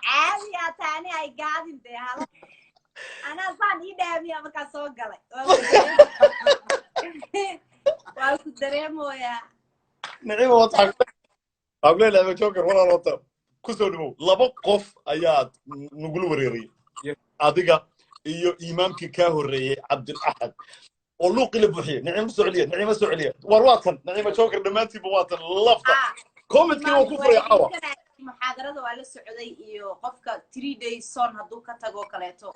Caadi aa taani ay gaadin dee hala anaa saan ii dhaamiya markaa soo galay, waa ku dareemoyaa. Naciima, waxaan ku leeyahay Joker, walaal, horta kusoo dhawow. Laba qof ayaad nagula wareeray, adiga iyo imaamkii kaa horreeyey, Cabdulaxad, oo luuqii la buuxiyey. Naciima soo celiya, Naciima soo celiya. War waa tan Naciima Joker, dhammaantiinba waa tan lafta commentkiina waa ku furay caawa. Muxaadarada waa la socday iyo qofka 3 days son hadduu ka tago kaleeto,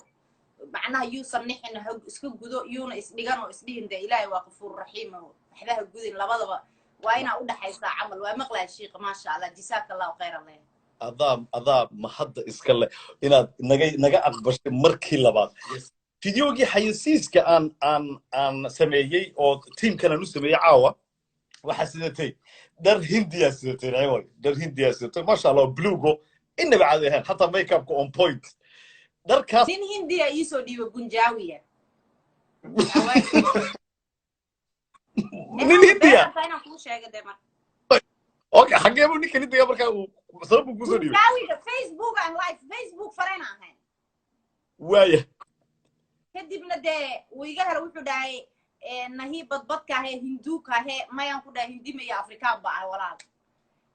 macnaha yuusan nixin, ha iska gudo, yuuna isdhigan oo isdhihin dee Ilaahay waa qafuur raxiim oo waxbaha gudin. Labadaba waa inaa u dhaxaysaa camal. Waa maqlaya shiiqa, maasha Allah, jasaaka Allahu khayr leh. Adaa mahadda iska leh inaad naga aqbashay markii labaad. Videogii xayasiiska aan sameeyey oo tiimkan aan u sameeyey caawa, waxaa sidatay dhar Hindiyaa sidatay. Naciimoy, dhar Hindiyaa sidatay, maasha Allah, bluego inaba caadi ahayn, xataa makeupka on point dharkaas. Nin Hindiya iisoo dhiiba, Bunjaawiya. Nin Hindiya? Inaan kuu sheega dee marka. Okay, xagee buu ninkan Hindiga markaa uu sabab buu kusoo dhiibay? Bunjaawiga Facebook aan live Facebook fareen ahayn. Waaya. Kadibna dee wuu iga helo, wuxuu dhahay, "Nahi badbadka ahee Hinduuka ahee." Mayaan ku dhahay, Hindima iyo Afrikaan ba ah walaal.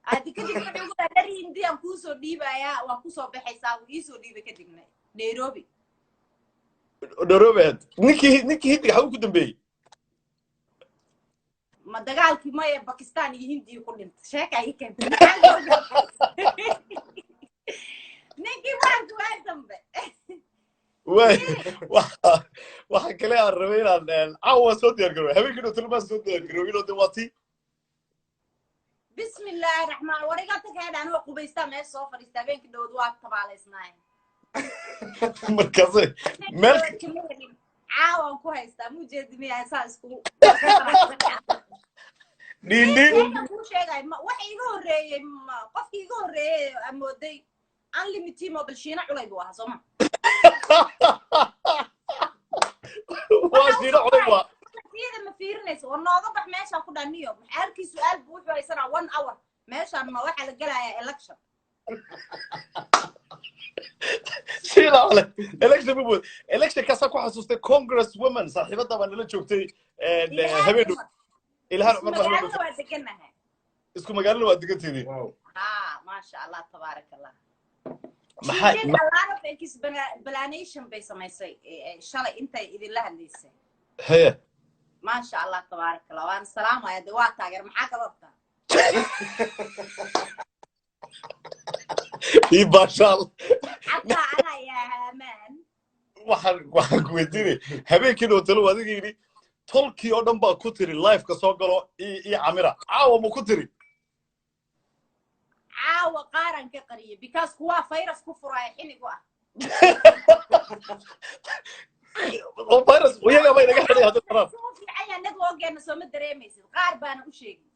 Adi kadib wuxuu igu dhahay, "Dhar Hindiyaan kuusoo dhiibayaa, waa kusoo baxaysaa." Wuu iisoo dhiibay kadibna Nairobi. Nairobi ahayd. Ninkii Hindiga xaguu ku dambeeyey? Ma dagaalkii maya Bakistan iyo Hindiya ku dhintay? Sheeka ii keentay ninkii waanku waa dambe. Waay, waxa kale aan rabay inaan caawa soo diyaar garooy, habeenkii dhow tilmaan soo diyaar garooy inoo de waa tii. Bismi illaahi raxmaan, war iga tag heedha, anoo qubaystaa meesha soo fadhiista. Habeenkii dhowd waa tabaalaysnaay. Markaase meel Caawaan ku haystaa mujeedi miyaa saa iskugu dhiindhiin. Kuu sheegay waxa iga horreeyey, qofkii iga horreeyey amooday unlimited mobile Shiina Culay buu ahaa, sooma? Waa Shiina Culay waa. Iyada ma fiirinayso oo nooga bax meeshaan ku dhaniyo halkii su-aal buu wuxuu haysanaa one hour. Meeshaan ma waxaa la gelayaa election? Shiina Culay election ma mood election kaasaa ku xasuustay. Congress woman saaxiibada baa nala joogtay habeen dhow, Ilhaan Isku Cumar baa magaalada waa deganahay. Isku magaalada waa degantihiin. Ha, maasha Allah, tabaarak Allah. Maxaa She did a lot of explanation bay samaysay shalay intay idinla hadlaysay. Heye. Maasha Allah, tabaarak Allah, waan salaamaya de, waa taageer. Maxaa kala hortaa? Ii baashaal. Xataa anaa yaa haamaan. Waxaan ku weydiinay, habeenkii dhow talo adiga yidhi tolkii oo dhan baa ku tiri liveka soo galo ii camira, caawa ma ku tiri? Caawa qaaran ka qariyay because kuwaa virus ku furaya xinigu ah. Oo virus iyaga bay naga xidhay hadda taraan. Suu fiican yahay networkeena, sooma dareemaysid? Qaar baana u sheegin.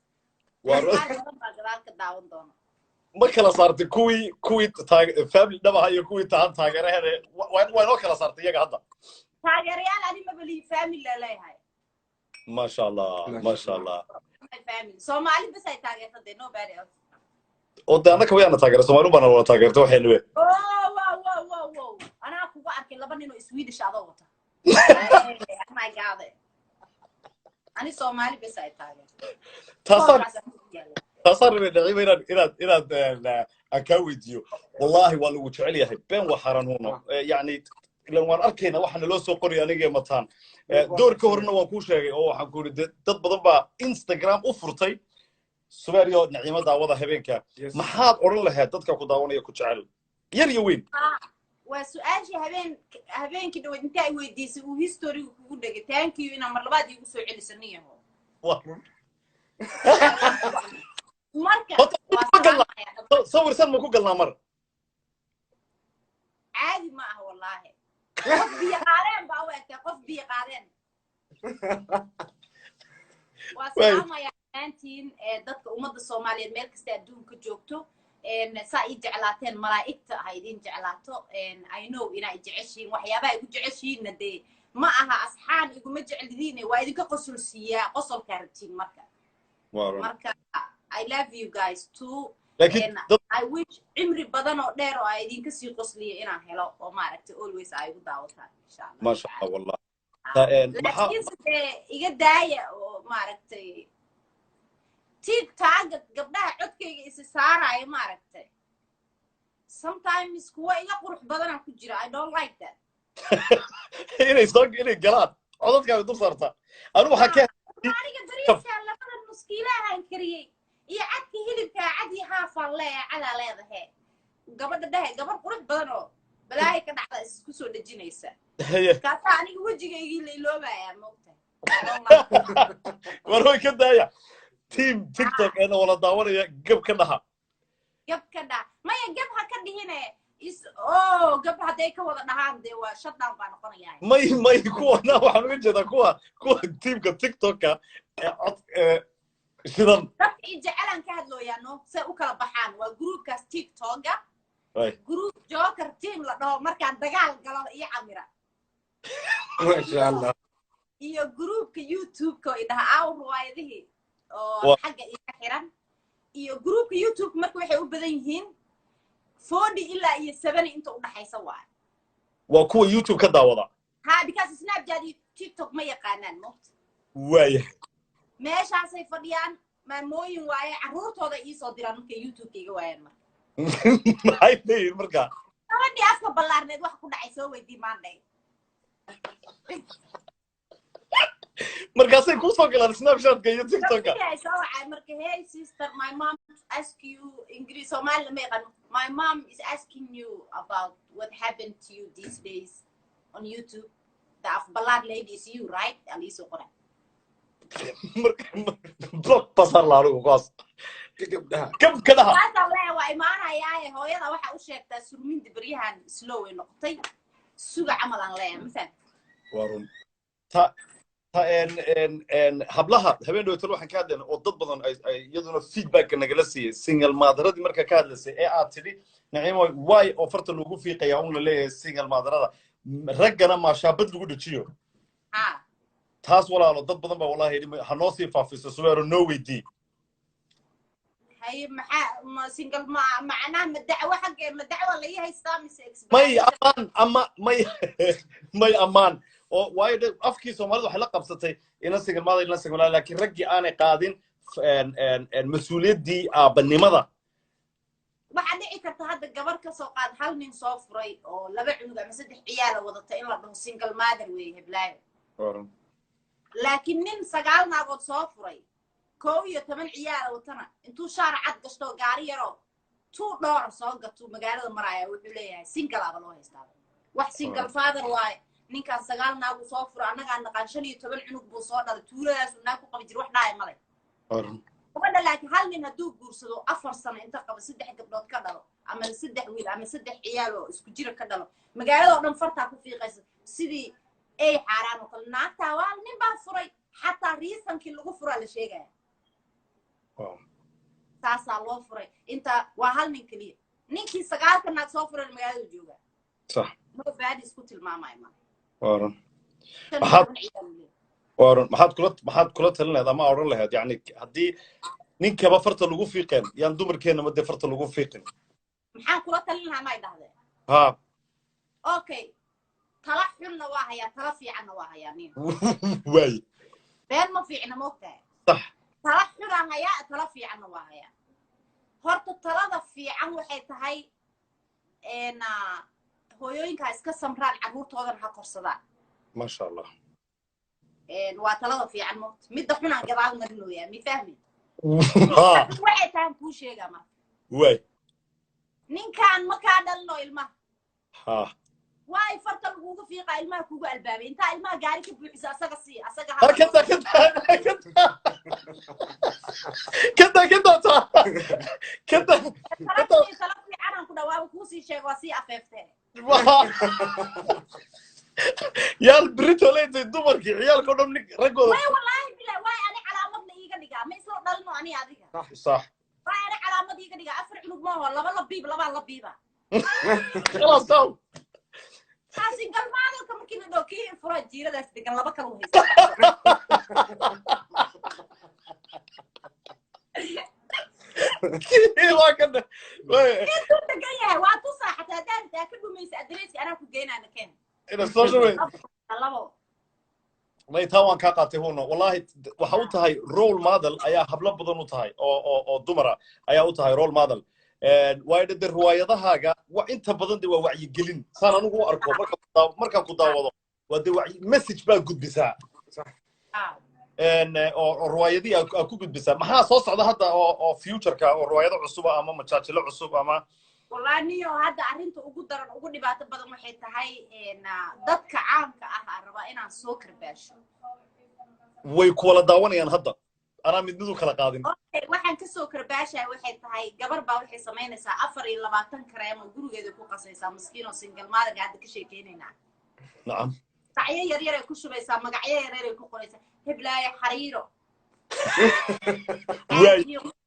Waa qaar badan baa gadaal ka daawan doona. Ma kala saartay kuwii family dhab aha iyo kuwii tahan taageeraheeda? Waa inoo kala saartay iyaga hadda. Taageerayaal ani mabali, family la leeyahay. Maasha Allah, maasha Allah. My family Soomaali bas ay taageerta dee, nobody else. Oo de annaka wayaana taageera, Soomaali baana wada taageerta waxaynu we. Oh, wow, anaa kugu arkay laba nin oo Swedish adoo wata. Oh my God, ani Soomaali bas ay taageerta. Taasaan rabay, Naciima, inaad aan kaa weydiiyo. Wallahi waa lagu jecel yahay, been waa xaaraan huno. Yacni ilan waan arkayna waxa naloo soo qoraya anigee mataan. Doorka horena waan kuu sheegay oo waxaan ku yidhi dad badan baa Instagram u furtay Subeeriyo Naciimo daawada habeenka. Maxaad odhan lahayd dadka ku daawanaya, ku jecel, yar iyo weyn? Waa su-aashii habeenkii dhaweyd inta ay weydiisay uu historygu kugu dhegay. Thank you inaa mar labaad iigu soo celiso niyaho. Waa run. Marka Horta, waa ma galnaa? salaamaya dhammaan. Sawirsan ma ku galnaa mar? Caadi ma aha wallaahi, qof biyo qaadeen baa u egtay, qof biyo qaadeen. Waa salaamaya dhammaantiin dadka ummadda Soomaaliyeed meel kasta adduunka joogto. Saa ii jeclaateen malaa'igta ha idin jeclaato. I know inaa i jeceshihiin, waxyaabaha igu jeceshihiinna dee ma aha asxaan iguma jeclidiine, waa idinka qosol siiyaa, qosolkaa rabtiin marka. Waa run. Marka I love you guys too. Laakiin And dad I wish cimri badan oo dheer oo ay idinka sii qosliyo inaan helo oo maaragtay always ay igu daawataan, insha Allah. Maasha Allah, wallah. Ta maxaa Laakiinse dee iga daaya oo maaragtay TikTok gabdhaha codkayga isi saaraayo, maaragtay, sometimes kuwa iga qurux badanaa ku jira. I don't like that. Inay galaan codadkaaga dul saarta, anigu waxaa ka Aniga bariiskaan labada nuskiilahaan kariyey iyo cadka hilibkaa, cad iyo haafaan leeyahay, cadaa leedahe gabadha dhehe, gabar qurux badan oo balaahay ka dhacda isku soo dhejinaysa. Kaasaa aniga wejigaygii la iloobayaa, moogtahay? I don't like that. War way ka daaya team TikTok eena wala daawanaya, gab ka dhaha. Gab ka dha, maya, gab ha ka dhihine is oh, gab hadday ka wada dhahaan dee waa shutdown baa noqonayaa. May, kuwana waxaan uga jeedaa kuwa teamka TikToka ee cod ee sidan. Dadka i jecelaan ka hadlooyaa, no, say u kala baxaan waa groupkaas TikToka, group Joker team la dhaho markaan dagaal galo iyo camira. Maasha Allah. Iyo groupka YouTube-ka oo idhaha aaw riwaayadihii oo xagga iga xiran, iyo groupka YouTube. Marka waxay u badan yihiin 40 ilaa iyo 70 inta u dhaxaysa waay. Waa kuwa YouTube ka daawada. Ha, because Snapchat iyo TikTok ma yaqaanaan, moogta? Waayahay. Meeshaasay fadhiyaan, maamooyin waaye, carruurtooda iisoo diraan markay YouTube-ka iga waayaan marka. Maxay leeyihin marka? Gabadhii afka ballaarneed wax ku dhacay soo weydii maandhay. Markaasay kusoo galaan Snapchatka iyo TikToka. Gabadhii ay soo wacay marka, "Hey sister, my mom ask you," Ingiriis Soomaali lama yaqaan, "My mom is asking you about what happened to you these days on YouTube. The af ballaar lady is you, right?" Aa liisoo qoray. Marka block basar la anigu kuwaas. Ka gabdhaha. Gab ka dhaha. Maanta leeya waa imaanayaaye, hooyada waxa u sheegtaa surminda beryahan slow ay noqotay, suga camal aan leeyahay, ma fahamtay? Waa run. Ta en en en hablaha habeen dhowtan waxaan ka hadlaynay oo dad badan ay iyaduna feedbacka nagala siiyey single motheradii marka ka hadlaysay ee aad tidhi Naciimo waay oo farta lagu fiiqaya un la leeyahay single motherada, raggana maashaabad lagu dhejiyo. Ha. Taas walaalo, dad badan baa wallahi yidhi ha noo sii faafiso, Subeero, noo weydii. Haye, maxaa ma single ma macnaha ma dacwo xaggee, ma dacwo la ii haystaa mise may explanation? Amaan ama may amaan oo waayo de afkii Soomaalida waxay la qabsatay ina single mother, ina single mother, laakiin raggii aanay qaadin en mas-uuliyaddii aabanimada. Waxaa dhici karta hadda gabar ka soo qaad hal nin soo furay oo laba cunug ama saddex ciyaala wadata in la dhaho single mother weeye heblaayo, laakiin nin sagaal naagood soo furay, 11 ciyaala watana, intuu shaar cad gashto, gaari yaroo tuu dhoora soo gatuu magaalada maraya, wuxuu leeyahay single aba loo haystaa, wax single father waaye ninkaan, sagaal naagu soo furo, annagaa naqaan, 15 cunug buu soo dhalay, tuuladaasuu naag ku qabi jira, wax dhaaya male gabadha. Laakiin hal nin hadduu guursado, 4 sano inta qabo, saddex gabdhood ka dhalo ama saddex wiil ama saddex ciyaal oo isku jira ka dhalo, magaalada oo dhan fartaa ku fiiqaysa sidii ay xaaraan oo kale, naagtaa waa nin baa furay, xataa reasonkii lagu furaa la sheegaya, saasaa loo furay, inta waa hal nin keliya. Ninkii sagaalka naag soo furay magaalada jooga. Nobody isku tilmaamayo male. Waa run. Shan iyo toban ciyaal uu leeyahay. Waa run. Maxaad kula talin lahayd ama odhan lahayd, yacni haddii ninkaba farta lagu fiiqeen, yaan dumarkeenna ma dee farta lagu fiiqin? Maxaan kula talin lahaa may dhahdeen? Ha. Okay, tala xunna waa hayaa, tala fiicanna waa hayaa nin. Waay. Been ma fiicna, moogtahay? Sax. Tala xunaan hayaa, tala fiicanna waa hayaa. Horta talada fiican waxay tahay hooyooyinka ha iska samraan, carruurtoodana ha korsadaan. Maasha Allah. Waa talada fiican, moogta? Midda xunaan gadaal marinooyaa, mi fahmi? Ha. Waxay tahan kuu sheegaa marka. Waay. Ninkaan ma kaa dhalino ilmaha. Ha. Waay farta lagugu fiiqaa, ilmaha kugu albaabay, intaa ilmaha gaari ka buuxisa asaga sii asaga ha. Kada kada kada kada kada ta kada kada. Tala fiicanaan ku dhawaaba kuusii sheega, waa sii afeeftee. Yaal berito leetay dumarkii ciyaalka o dhan nin raggooda. Way, wallaahi bilaa, waay ani calaamad la iiga dhigaa, ma isla dhalino ani adiga? Sax. Waay ani calaamad iiga dhigaa? Afar cunug maaho, laba la biib, labaa la biiba. Khalaas taw. Single motherka markii la dhaho, kii furaa jiiradaas degan laba kale u haysta. Waa kan. Intuu degan yahay waa tusaa, xataa haddaan taa ka dhumaysa adreeska anaa ku geynaana keen. Ina soo shubay. Labo. May, taa waan kaa qaatay, huno. Wallahi waxa u tahay role model ayaa hablo badan u tahay oo dumara ayaa u tahay role model, waayo de riwaayadahaaga wa inta badan de waa wacyigelin, saan anigu u arko. Markaan ku daawado waa de wacyi message baa gudbisaa oo riwaayadihii aa ku gudbisaa. Maxaa soo socda hadda oo futureka, oo riwaayado cusuba ama majaajilo cusub ama? Wallahi niyo, hadda arrinta ugu daran, ugu dhibaato badan waxay tahay dadka caanka ah aan rabaa inaan soo karbaasho. Way kuwala daawanayaan hadda, anaa mid mid u kala qaadin. Okay, waxaan kasoo karbaashaya waxay tahay gabar baa waxay samaynaysaa 24 kareem oo gurigeeda ku qasaysaa, maskiin oo single motherga hadda ka sheekeynaynaa. Magacyo yar yar ay ku shubaysaa, magacyo yar yar ay ku qoraysaa, heblaayo xariiro Waay.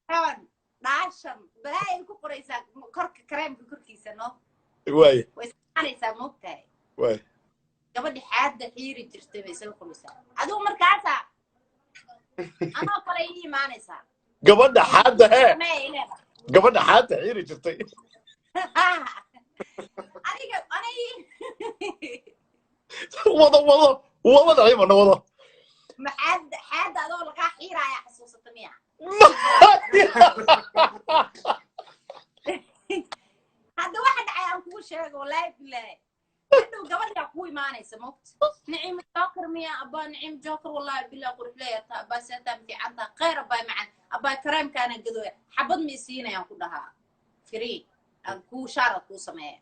Xon dhaashan balaayay ku qoraysaa korka kareemka korkiisa, no. Way ismaanaysaa, moogtahay. Gabadhi xaadda xiiri jirtay bay isaga qoraysaa. Adigu markaasaa anoo kale ii imaanaysaa. Gabadha xaadda hee? Samee ay leedahay. Gabadha xaadda xiiri jirtay. Aniga anay. Wado, wado, wado, naciimana wado. Maxaad xaadda adoo lagaa xiiraaya xasuusata miya? Hadda waxa dhacay aan kugu sheego, wallaahi bilaahi, hadhow gabadhaa kugu imaanaysa, mogta, Niciim Joker miya? Abbaa Niciim Joker, wallaahi bilah, quruxleeyata abbaa, seetaa fiicanta, khayr abbaa, macan abbaa, kareemkaana gadooya, xabad ma isiinayaan ku dhahaa, free aan kuu shaarad kuu sameeya.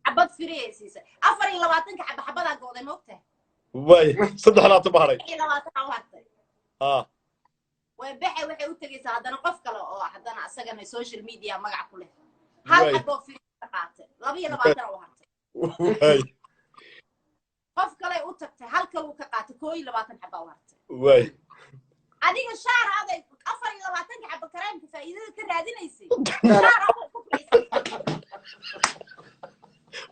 Xabad free ay siisay, 24-ka xaba xabadaa go'day, mogtahay. Waay, 23 ba haray. 23 u hartay. Way baxay, waxay u tegaysaa haddana qof kale oo haddana asagana social media magac ku leh, hal xaboo free ka qaatay, 22 u hartay. Qof kale u tagtay, hal kale uu ka qaatay, 21 xabaa u hartay. Adiga shaar aday 24-ka xaba kareemka faa'iidada ka raadinaysay, shaar aday ku fadhiisay.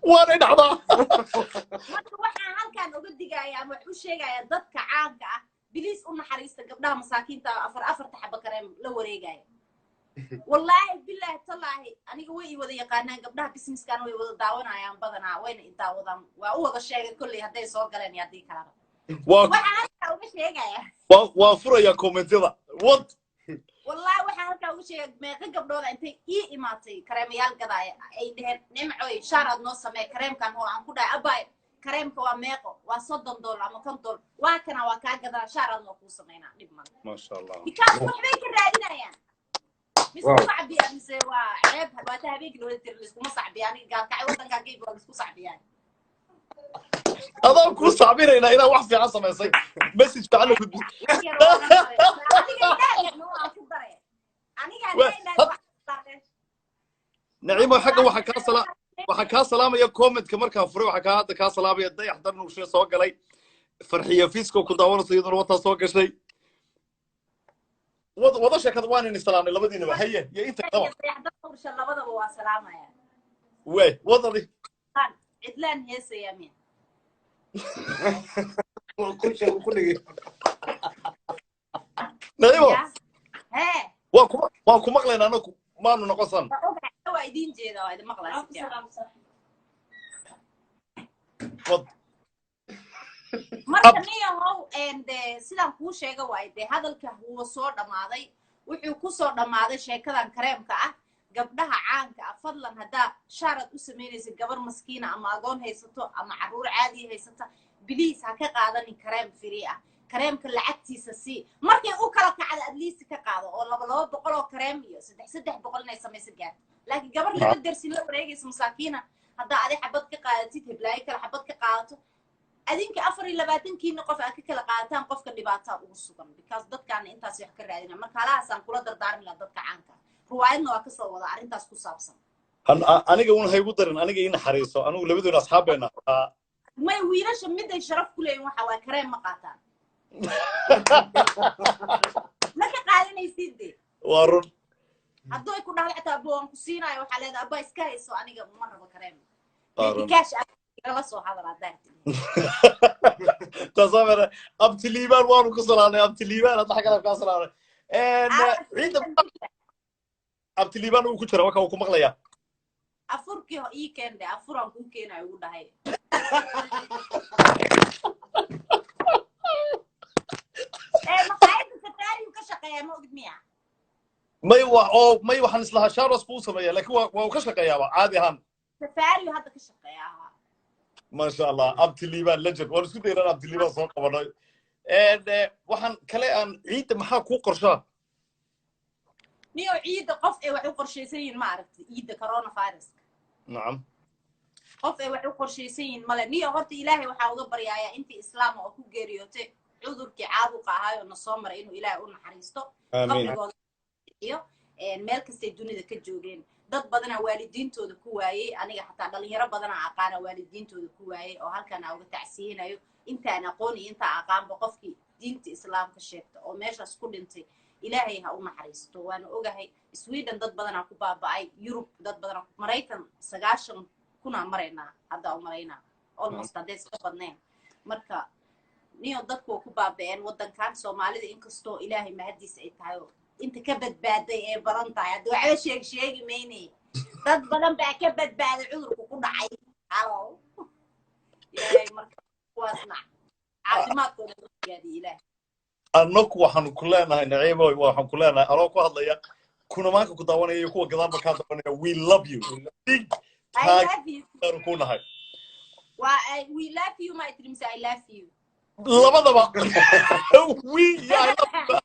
Waanay dhacdaa. Marka waxaan halkan uga digayaa ama wax u sheegayaa dadka caanka ah, please u naxariista gabdhaha masaakiinta ah, afar afarta xaba kareem la wareegaya. Wallaahi bilaahi tallaahi, aniga way i wada yaqaanaan gabdhaha businesskana, way wada daawanayaan badanaa, wayna i daawadaan. Waa u wada sheegay kolley hadday soo galeen iyo haddii kalaba. Waxaan halkaa uga sheegayaa Waa furaya commentyada, what? Wallahi waxaan halkaa uga sheegay, meeqa gabdhooda intay ii imaatay kareemayaal gadaaya ay dheheen, "Nimcoy, shaar aad noo samee kareemkan." Oo aan ku dhahay, "Abaay, kareemka waa meeqo?" "Waa $30 ama $50." "Waa kana, waa kaa gadaa, shaar aad noo kuu samaynaa, dhib male." Maasha Allah. Because waxbay ka raadinayaan. Mise sacbiya mise waa ceeb? Waata habeenkii loola tiri laiskuma sacbiya. Aniga gaalkacay waddankaa geyb waa laisku sacbiyaa. Adaan kuu sacbinaynaa inaad wax fiican samaysay, message fiican la gudbi. Adiga indhaha waan ku daray aniga. Naciimo, xagga waxaa kaa salaamaya commentka markaan furay, waxaa kaa hadda kaa salaamaya Dayax Darnuurshe soo galay, Farxiyo Fisco ku daawanayso, iyaduna wataa soo gashay. Wada wada sheekada, waan ini salaamnay labadiinaba, haye, iyo inta kalaba. Dayaxdarursha labadaba waa salaamaya. Way wadadi. Cidlaan heesaya miya? Ku dhigay. Naciimo. Hee. Waan ku maqlaynaa, anagu maanu noqosan. Waa ogahay, waa idiin jeeda, waa idin maqlaa si fiican. Wad. Marka niyahow, de sidaan kuu sheega waay, dee hadalka wuu soo dhammaaday, wuxuu ku soo dhammaaday sheekadan kareemka ah. Gabdhaha caanka ah, fadlan, haddaa shaarad u samaynaysa gabar maskiina ama agoon haysato ama carruur caadiya haysata, please ha ka qaadanin kareem free ah. Kareemka lacagtiisa sii, markay u kala kacda at least ka qaado, oo 200 oo kareem iyo 300 inay samayso gaarto. Laakiin gabar laba dersin la wareegaysa masaakiina, haddaa adi xabad ka qaadatid, heblaayo kale xabad ka qaadato, adinka 24-kiina qof aad ka kala qaadataan, qofka dhibaataa ugu sugan, because dadkaana intaas wax ka raadina. Marka halahaasaan kula dardaarmi lahaa dadka caanka ah. Ruwaayadna waa kasoo wada arrintaas ku saabsan. Aniga un haygu darin, aniga ii naxariiso, anigu labadoona asxaab bayna. May, wiilasha miday sharaf ku leeyihin waxa waa kareem ma qaataan, ma ka qaadanaysid de. Waa run. Hadduu ay ku dhahdo xataa, "Abbo, waan ku siinaayo," waxaa leedahay, "Abba, iska hayso, aniga ma rabo kareem." Waa run. Kaash igala soo hadal haddaa. Taasaa mara Abti Liibaan waanu ku salaamnay. Abti Liibaan hadda xaggan kaa salaamnay. Ciidda. Abti Liibaan uu ku jira, waxa uu ku maqlayaa. Afurkii ii keende, afuraan kuu keenayo ugu dhahay. Ee maqaayadda Safari ka shaqeeya, ma ogid miya? May wa oo may, waxaan islahaa Sharos buu sameeyaa, laakiin waa uu ka shaqeeyaaba caadi ahaan. Safari hadda ka shaqeeya. Maasha Allah, Abti Liibaan legend. Waan isku daynaan Abti Liibaan soo qabanay. Waxaan kale aan ciidda maxaa kuu qorshaa? Niyo, ciidda qof ay wax u qorshaysan yihiin ma aragti, ciidda coronaviruska. Qof ay wax u qorshaysan yihiin male. Niyo, horta Ilaahay waxaa uga baryaaya intii Islaama oo ku geeriyootay cudurkii caabuqa ahaayoo na soo maray inuu Ilaahay u naxariisto. Aamiin. Qabrigooda iyo meel kastay dunida ka joogeen. Dad badanaa waalidiintooda ku waayey, aniga xataa dhalinyaro badanaa aqaana waalidiintooda ku waayey, oo halkan aan uga tacsiyeynayo intaan aqoon iyo intaan aqaanba. Qofkii diinta Islaamka sheegta oo meeshaas ku dhintay, Ilaahay ha u naxariisto. Waana ogahay Sweden dad badanaa ku baaba'ay, Yurub dad badanaa, Maraykan 90,000 maraynaa hadda, u maraynaa almost hadday iska badnayn. Marka niyo, dadku waa ku baaba'een waddankan Soomaalida, inkastoo Ilaahay mahadiisa ay tahay oo inta ka badbaaday ee badan tahay. Hadda waxba sheeg sheegi mayne, dad badan baa ka badbaaday cudurku ku dhacay. Halo, Ilaahay marka kuwaasna caafimaadkooda u siyaadiye Ilaahay. Annaku waxaanu ku leenahay, Naciimo, waxaan ku leenahay anoo ku hadlaya kunamaanka ku daawanaya iyo kuwa gadaalba kaa daawanaya, we love you, big I love you. Taageero ku nahay. Waa we love you my dreams, I love you. Labadaba, we iyo I love.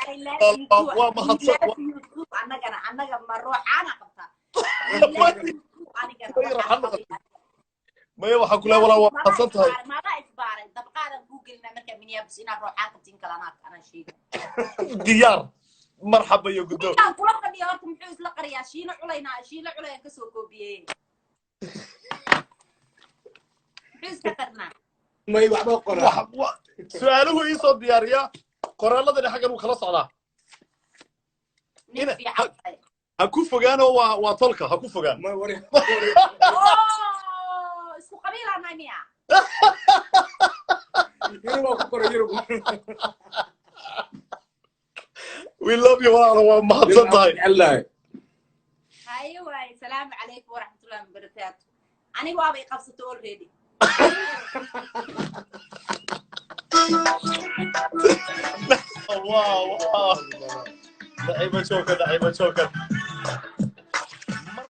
I love you too. Waa We mahadsan. love you too. Annagana annaga ma ruuxaana qabtaa? We love you too, anigana Way waxaan raxan qabay. Maya, waxaan ku leeyahay walaa, waa mahadsan tahay. Maadaa isbaaray? Dabqaadan kuu gelinaa markaa Minneapolis inaad ruuxaan qabtiin kale, anaa sheega. Diyaar, marxaba iyo guddoon. Ninkaan kula fadhiya horta muxuu isla qariyaa? Shiino culaynaa, shiino culayaan kasoo koobiyey, muxuu iska qarnaa? May, waxba qoraa. Su-aaluhu iisoo diyaariyaa, qoraaladani xaggan uu kala socdaa. Nin fiican tahay. Ha ku fogaanoo, waa tolka, ha ku fogaan. May wari. Oh, isku qabiilaa nahay miya? Yurub waa ku qoray, Yurub. We love you, walaalo, waa mahadsan tahay. Jecelahay. Haye waaye, salaamu calaykum waraxmatullahi wabarakaatu. Aniga waaba i qabsato already. Wow, Naciimo Joker, Naciimo Joker.